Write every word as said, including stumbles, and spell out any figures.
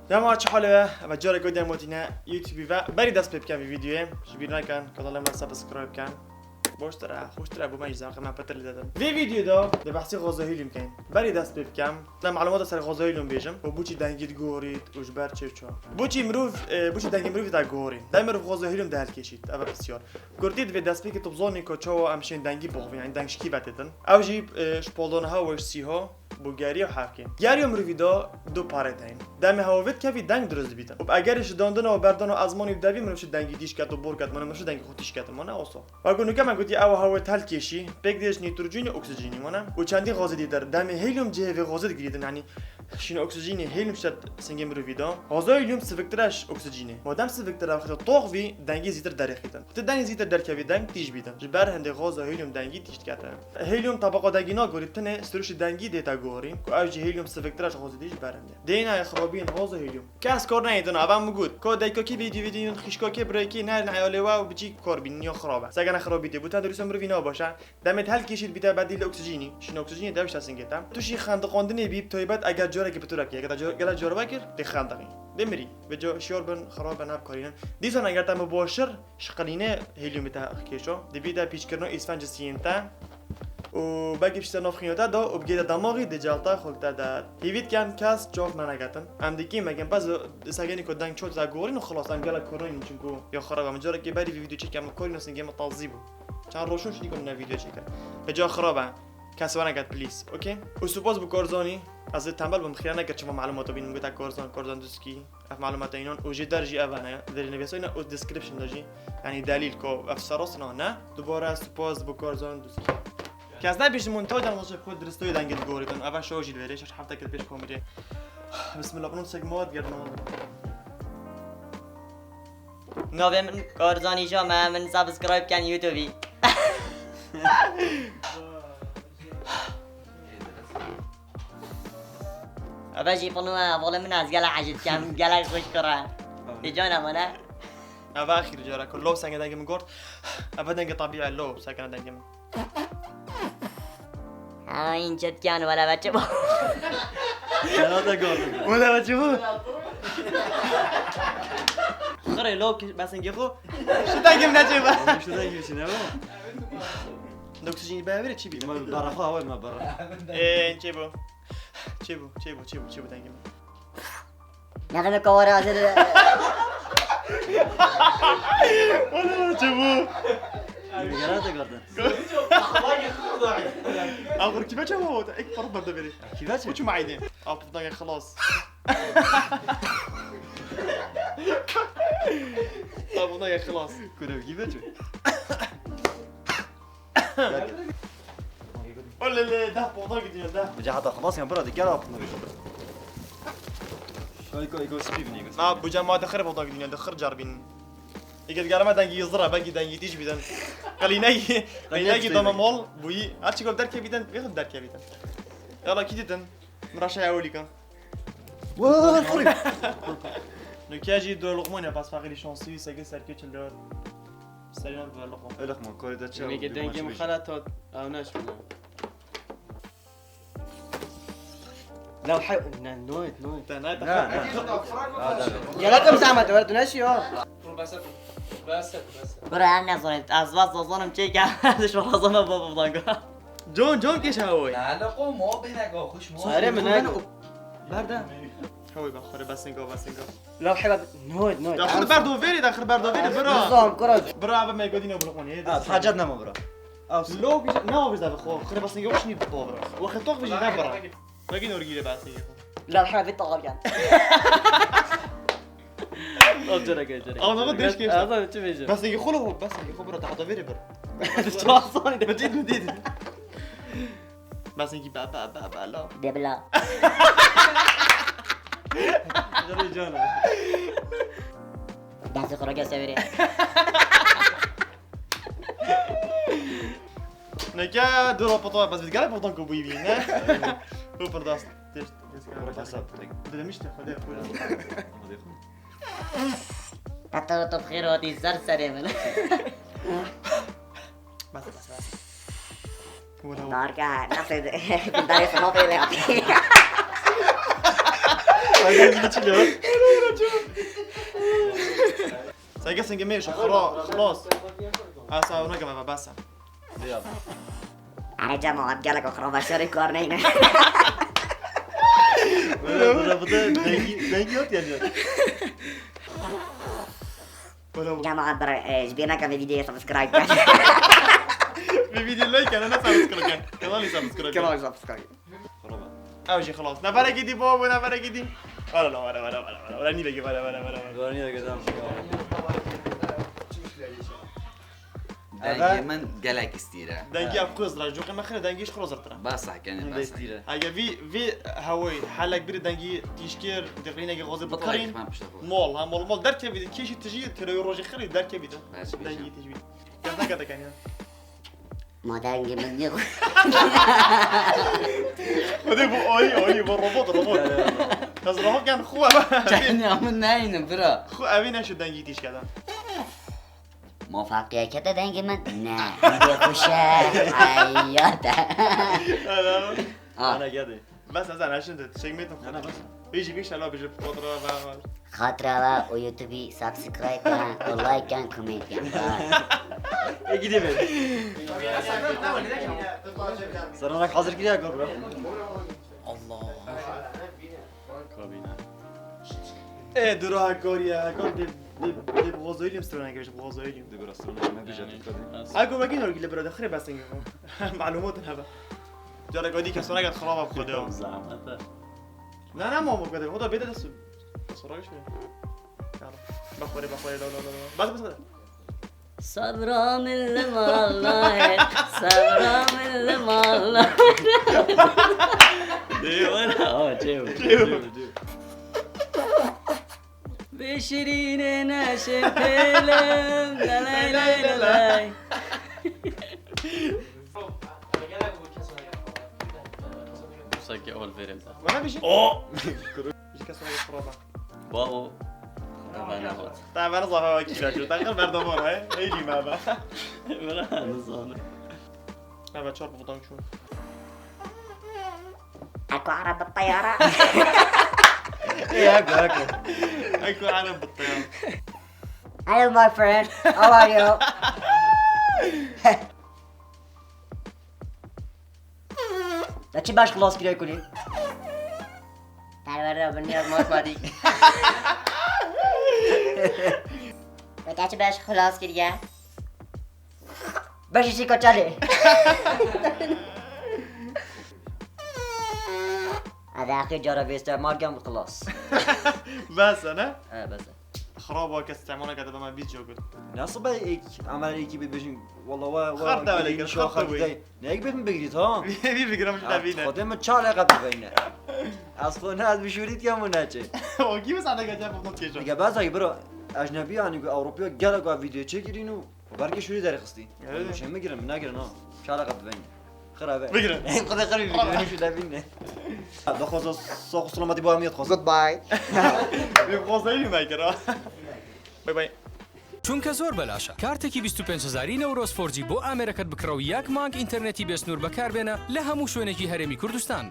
Dema çi hale we? Eve careke dema tîne YouTube ve. Berî dest pê bikin vî videoyê. Ji bîr nekin, kanalê me subscribe bikin. Boştir e, xweştir e, bo me jî zaqê me pitir lê didin. Vê videoyê de di behsî gaza helium bikin. Berî dest pê bikim. Ne malûmata ser gaza helium bêjim. Û boçî dengî digorît û ji ber çi ço. Boçî mirov, e, boçî dengê mirovî te gorî. Demê mirov gaza helium de helkêşît. Eve pisyar. Kurtî divê destpêkê tu bizanî ku çawa em şên dengî bixwin, yanî deng ji kî ve têtin. Ew jî, e, ji polona hewa ji sîha bo geriya hevkê. Geriya mirovî de du parêt heyîn. Demê hewa vê dikevî deng dirust dibîtin. Û eger ji dandina û berdana ezmanî bi devî mirov şi dengî tîj ket û bor ket, mane mirov şi dengî xwe tîj ket, mane oso. Wek ku nûke me gotî ew hewa telkêşî, pêk dê ji nîtrojînê oksijînî, mane. Û çendî xazê dîtir. Demê helium cihê vê xazê digirîtin, yanî Şîna oksijînê helium şet singê mirovî de. Gaza helium siviktir e ji oksijînê. Madem siviktir e, wextê tox vî dengê zîtir derêxîtin. Wextê dengê zîtir derkevî deng tîj bîtin. Ji ber hindê gaza helium dengî tîj dikete. Helium tabaqa dengî nagorî, tenê siruşê dengî dê te gorîn, ku ew jî helium siviktir e ji gazê dî ji ber hindê. Dêna ye xirabiyên gaza helium. Kes kar neyê dina, eva min got. Ko dayka kî vê dî vê dî xîşka kê birayê kê nerin eyalê we û bicî kar bînin ya xirab e. Segene xirabî tê. Bo tenduristê mirovî nabêje. Demê helkêşî dibîte bedîl li oksijînî. Şîn oksijînê dev işte singê te. Tu şî xendiqandinê bî, bi taybet eger carekî bi tu re kir. Eger te ca-, gelek car vekir, tê xendiqî. Dê mirî. Vê ca şiyar bin, xirab bin, nebikarînin. Dîsan eger te mibaşir şiqilînê heliumê te kêşo, dibîte pîçkirina îsfenc siyên te û belkî pişte nav xîna te da û bigête demaxî dê cel te xwe te de. Hêvî dikin kes çav me negetin. Em dikî me gem pez segenî ku deng çot te gorîn û xilas em gelek korîn çinku ya xirab e. Min carekê berî vî vîdeo çêkir min korîn û singê min tazî bû. Çend roj hûn şidî ku min ne vîdeo çêkir. Vê ca xirab e. Kes were get, please, okey? Û spas bo Karzanî. Ez ê tembel bim, xîra nekir çima malûmata bînim, gote Karzan, Karzan Duskî. Ev malûmata înan û jê der jî ev hene. Derî nivîsayne û description de jî. Yanî delîl ku ev serast na ne. Dubare spas bo Karzan Duskî. Kes nebêjim hûn tawdan xwe ji xwe diristoyê dengê digorîtin. Ev şo jî li vêrê şeş hefte kir pêş komîrê. Bismillah, bunun sek mor geldi. Navê min Karzanî Jam e, min subscribe ken YouTubeî. Eve jî pinu e, hevalê min e, ez gelek hez dikem, gelek xweş kir e. Ê cana min e. Eve axîr cara ku lo senge dengê min gort. Eve dengê tabî e, lo sekene dengê min. Ay, çetken, wala ve çi bu? Sana da gördüm. Wala ve çi bu? Xirê lo ki, bes engê xo. Şu da gim ne çi bu? Şu da gim ne bu? Doktor jî be vere çi bi? Ma baraxo hava ma bara. Ee, çi bu? Çi bu? Çi bu? Çi bu? Çi bu dengê min? Nexeme kawara hazır. Wala çi bu? Yine gelen de gördün. Agur kime çabuk oldu? Ek para da verir. Kime çabuk? Uçum aydı. Aptal ya, xelas. Aptal ya, xelas. Kurev kime çabuk? Olele, deh poda gidiyor, deh. Bu cihata xelas ya, bura dikkat altında bir şey. Ego, ego, spivin, ego. Na, bu cama dixir poda gidiyor, dixir carbin. Ege gelme dengî zira, belki dengî tîj bidin. Qelinegi, qelinegi dama mol, bu iyi. Açık ol derke bidin, bir derke bidin. Yala ki dedin, miraşa ya olika. Wah, sorry. Nokya jî dört lokman ya, bas fakiri şansı, sekiz serkeçin dört. Serî me bi loqo. Ê loqman, karê te çi? Yine ki dengê min xelet hat, ew neşmine. Lewhe, ne, noyt, noyt. Te ne, te ne, ne. Gelekim zahmet, öyle döneşi yok. Dur, bes et. Bes et, bes et. Bura em ne zonet, az vaz zazonim çek ya. Diş vaz zama baba budan go. John, John keşe hawayı. Ne alaka, ma bine go, hoş ma. Sare mi ne? Berda. Hawayı bak, hare besin go, besin go. Lewhe bak, noyt, noyt. Daxil berdo veri, daxil berdo veri, bira. Nizam, kura. Bira, abi me godine bunu konu. Hacet nama bira. Lo, ne abi zave xo? Xire besin go, şni baba. Waxi tok biji ne bira. Begin orgî lê behsê yê xwe. Lewhe vê taxa bikin. Ew cara ke, cara ke. Ew nava deş keşta. Ez çi bêjim? Behsê yê xwe lo, behsê yê xwe bira, tahta vêrê bir. Çasanî de. Min dît, min dît. Behsê yê be, be, be, be, la. De bila. Cara cana. Destê xwe rake severê. Neke du rapota bes, gelek rapota ku bûyî bî, ne? Hûpir dast. Tişt, tişt. Bırak hesap. Dilemişti, hadi, buyurun. Hadi. Heta tu xêr hatî ser serê min. Bas, bas, bas. Darka, nasıl? Darê sana böyle. Hadi, bir çilo. Sen kesin ki mêş, xira, xilas. Ha, sen ona göre bas. Erê cemaat, gelek xiraba şerê kar neyne. Böyle, böyle, bu da dengi, dengi yok yani. Cemaat, bir, e, ji bîr neke vê videoyê subscribe kin. Vê videoyê like kin, ne subscribe kin. Kanalî subscribe kin. Kanalî subscribe. Xiraba. Ew jî xilas. Neferekî dî babo, neferekî dî. Were la, were, were, were, were. Were nîvekî, were, were, were, were. Were nîvekî, tamam. Dengê min gelek stîr e. Dengê ev xwe zira, coqê me xire, dengê ji xwe zirtir e. Bes e, kenê, bes e. Hege vî, vî hewayî, helek birî dengî tîjkir, dixlînekî xwezî bitirîn. Mol, ha, mol, mol derkevî, kêşî tijî, têrewî rojê xirî derkevî de. Dengî tijî. Kes neke de kenê. Ma dengê min nî. Xwedê bu ayî, ayî, bu robot, robot. Ez robot ken xwe. Kenê min neyne, bira. Xwe evî neşi dengî tîjkeden. Muvafaqiyeke de dengê min? Ne. Bêxuşe. Heyate. Ana. Ana gedê. Bes ez anaşin de çek metin. Ana bes. Bêjî bêş ela bêjî xatra ve. Xatra ve û YouTube'î subscribe ken, û like ken, comment ken. E gidê be. Seranak hazır kiriya gor bro. Allah. Kabine. E, dura hekariye, hekar dê, dê, dê bi xwazayî lêm strana geç, bi xwazayî lêm. Dê bi strana me bije tu kadın. Heko wekî norgî li bira de xirê besengê xwe. Malumatın hebe. Carek adî kesona get xiraba bi xwedê. Zahmet e. Ne, ne, mamo kadar. O da bêde dest. Sonra işte. Yara. Bak böyle, bak böyle, la, la, la, la. Bas, bas, bas. Sabra min li mala ye, sabra min li mala. Dê were, ha, çew. Çew. Bê şirînê neşin pêlim, lelay, lelay, lelay. Sanki ol verim. Bana bir şey. O! Ji kes were xiraba. Babo. Te bana hot. Te bana zafa wekî ra. Te qir berdama ra, he? Eylî me be. Bana ne zanı. Evet, çarpı budan çun. Eko Arap bi teyara. Ey, eko, eko. Eko Arap bi teyara. Hello, my friend. How are you? Te çi baş xilas kiriye kulî? Perwerde binyar matematik. Te çi baş xilas kiriye? Beşî şîka çalê. Ez axir cara vê ser markem xilas. Bes e, ne? He, bes e. Xiraba kes temana kete bama vîdyo kir. Nasıl be ek, amel eki bir bejin, valla va, va, Xar da öyle gidin kir, şu xar da xar bu. Ne ek bir mi bigrit ha? Bir bigram şu da bine. Xodê mi çale qe bibeyne. Az xo ne, az bir şurit ya mı neçe. O gibi sana geçen fotoğraf geçiyor. Diga ben sanki bro, ecnebi yani Avrupa gelek video çekirinu. Belki şurayı derxistî. Evet. Şey mi girin, mi negirin ha? Çala qat ben. Xira be. Bigirin. Xira, xira, bigirin. Şu da bin ne? Dokuz, sağ ol, selametî, bu amiyet olsun. Goodbye. Bir fazla yürüme kira. Bay bay. چونکە زۆر بەلاشە. کارتێکی بیست و پێنج هەزاری نەورۆز فۆر جی بۆ ئامێرەکەت بکڕە و یەک مانگ ئینتەرنێتی بێسنوور بەکاربێنە لە هەموو شوێنێکی هەرێمی کوردستان.